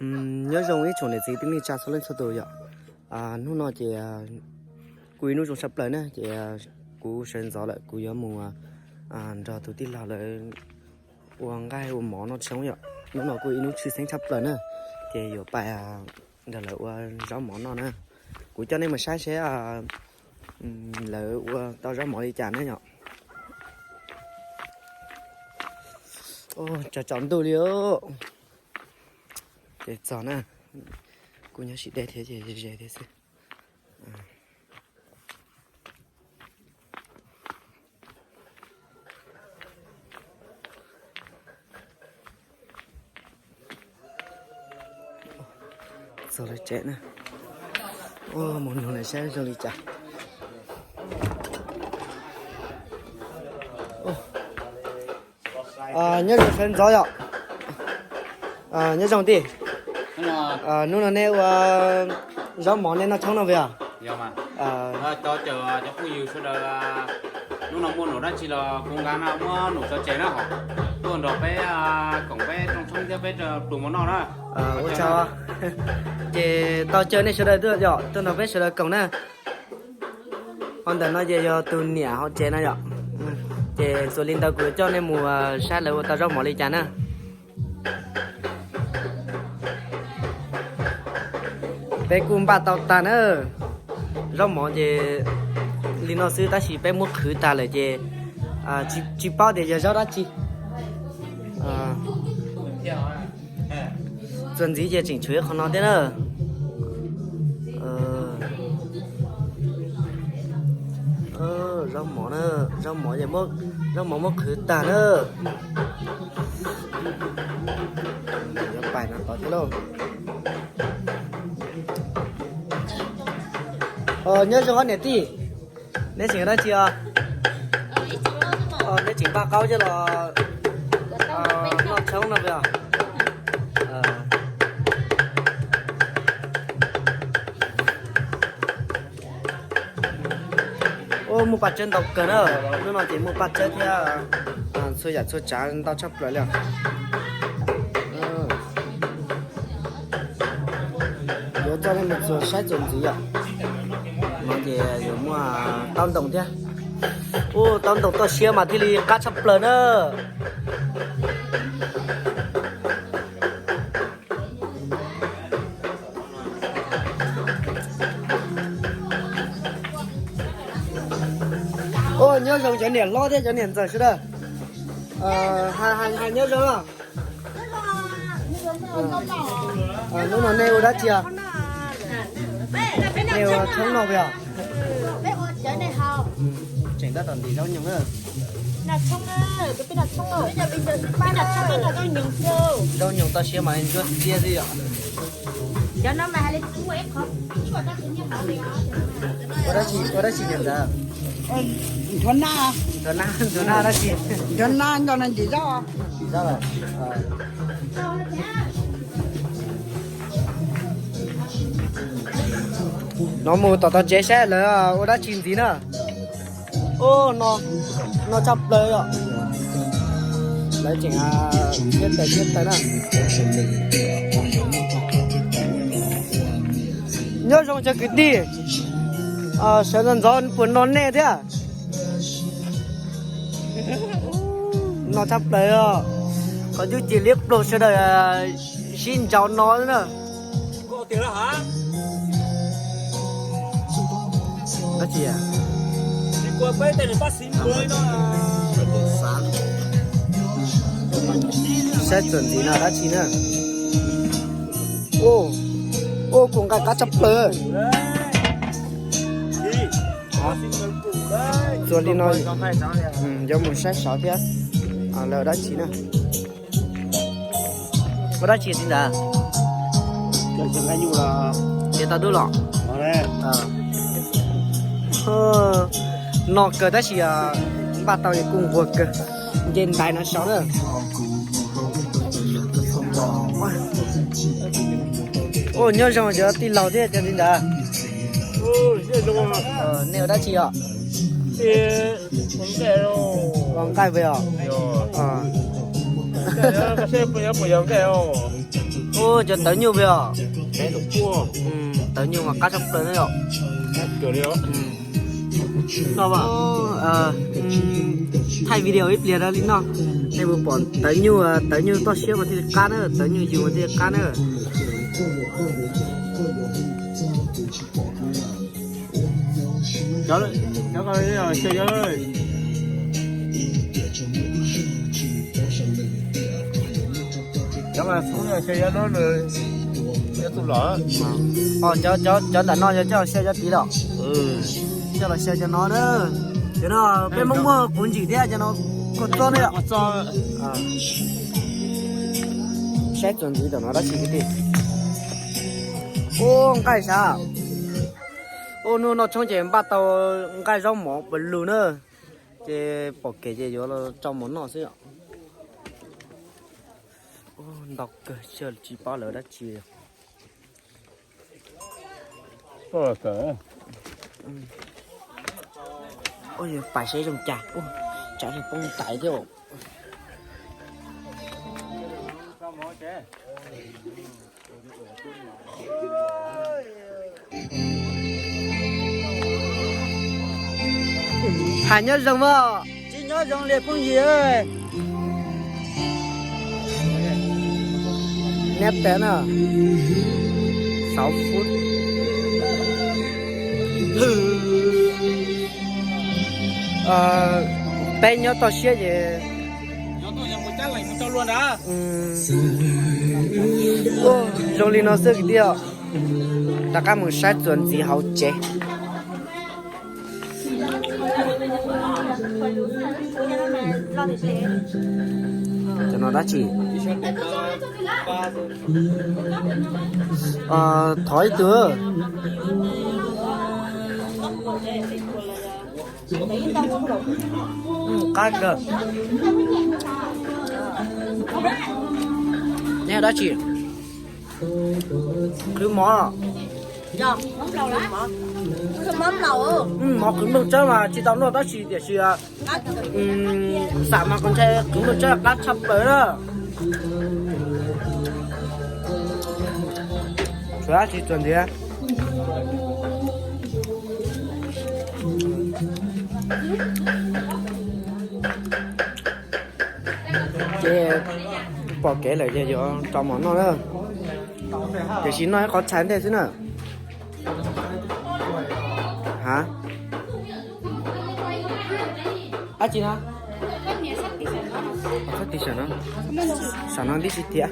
Nyob zoo ib tsoom niam txiv tij neej tsa txhua leej txhua tus yom. Hnub no ces kuj ib hnub zoo tshaj plaws na, ces kuv sawv ntxov lawm kuv yuav mus nrog tus tij laug lawv ua nqaij ua mov noj tshoob yom. Hnub no kuj ib hnub tshwj xeeb tshaj plaws na, ces yuav pais nrog lawv ua zaub mov noj na. Kuv coj nej mus saib seb lawv ua tau zaub mov li cas na yom. Tsaus tsaus ntuj li, ces txog na, kuj nyob tsis deb thiab ces ze thiab xwb. Txog lawv tsev na. Mus nug lawv saib zoo li cas. Nyob zoo sawv ntxov yom. Nyob zoo tij. Hnub no nej ua zaub mov nej noj tshoob no puas yog? Cov phooj ywg sawv daws, hnub no muaj num dab tsi los kuv nqa no muab num tso tseg na, tuaj nrog peb koom peb rooj tshoob thiab peb pluas mov noj na. Ua tsaug. Ces tau caw nej sawv daws tuaj yom, tuaj nrog peb sawv daws koom na. Qhov ntawm no ces yog tus niam hauv tsev no yom. Ces txuas li ntawd kuv coj nej mus saib lawv ua tau zaub mov li cas na. Peb kuj npaj tau tag na. Zaub mov ces li no xwb tab sis peb muab qhwv tag lawm ces tsis paub tias yog zaub dab tsi. Txuas ntxiv ces tseem tshuav ib qho no thiab na. Zaub mov, zaub mov, zaub mov muab qhwv tag na. Yuav pais no tod thiab lauj. Nyob zoo ob niam tij, neb tseem ua dab tsi os? Neb tseem npaj qaub coj los noj tshoob no puas yog? Muaj paj tsawb ntau kawg na, hnub no ces muaj paj tsawb thiab txhua yam txhua tsav ntau tshaj plaws li os. Yuav coj nej mus txuas saib txuas ntxiv yom. No ces yuav muaj taub ntoo thiab. Ua taub ntoo toj siab mas thiaj li qab tshaj plaws na. Ua nyob zoo cov niam hlob thiab cov niam ntxawm sawv daws. Hais nyob zoo. Hnub no nej ua dab tsi os? Nej ua tshoob noj puas yog? Tseem tab tom ntim zaub nyoos na. Zaub nyoos toj siab mas ntsuab xiab xwb yom. Ua dab tsi, ua dab tsi niam ntxawm? Nchuav nab, nchuav nab dab tsi? Nchuav nab nrog ntim zaub. Ntim zaub lawm. No mus tom tog tsev saib lawv ua dab tsi ntxiv na. Ub, no tshaj plaws yom. Lawv tseem siab taws siab taws na. Nyob zoo cov kwv tij, sawv ntxov ntxov puas no nej thiab? No tshaj plaws os. Qhov ncauj ces liab ploog sawv daws sib ntsauv no na. Saib txuas ntxiv no dab tsi na. Ua, ua kuv nqaij qab tshaj plaws. Txuas li no, yuav mus saib saud thiab. Lawv dab tsi na? Ua dab tsi txiv ntxawm? Txiav tau dub los? No kawg tab sis npaj tau kuj nquag kawg. Nce ntaiv no saud na. Ua nyob zoo cov tij laug thiab cov txiv ntxawm. Nej ua dab tsi os? Ua nqaij puas yog? Ua cov tawv nyuj pem os. Tawv nyuj mas qab tshaj plaws na yom. Thaij video ib pliag rau li no, nej puas pom tawv nyuj, tawv nyuj toj siab mas thiaj li qab na, tawv nyuj yus mas thiaj li qab na. Cov ntawm no yog coj los xyaw cov tid los? Coj los xyaw cov no na. Cov no peb Hmoob muaj quav ntsim thiab, cov no kua txob na yom. Saib txuas ntxiv tom no dab tsi kwv tij. Ua nqaij sav. Ua hnub no tshoob ces npaj tau nqaij zaub mov pas lug na. Ces pom kev ces yuav los tso mov noj xwb yom. Ntau kawg siab tsis paub lawv dab tsi. Pais seb zoo cas, tsam li poob tais thiab. Hais nyob zoo mog. Tsis nyob zoo li phooj ywg. Neb peb na, sáu phút. Peb nyob toj siab ces zoo li no xwb kwv tij. Rov qab mus saib txuas ntxiv hauv tsev. Cov no dab tsi? Thov ib tug. Qab kawg. Neb dab tsi? Qhwv mov. Mov qhwv nplooj tsawb mas tsis tau noj tab sis tiam sis xam mas kuv ntshai qhwv nplooj tsawb qab tshaj plaws na. Tsuas dab tsi txuas ntxiv. Ces pom kev lawm ces yuav tso mov noj na. Tiam sis noj ib qho tshais ntej xwb na. Ha? Dab tsi no? Sab tim sam no, sam no tib si thiab.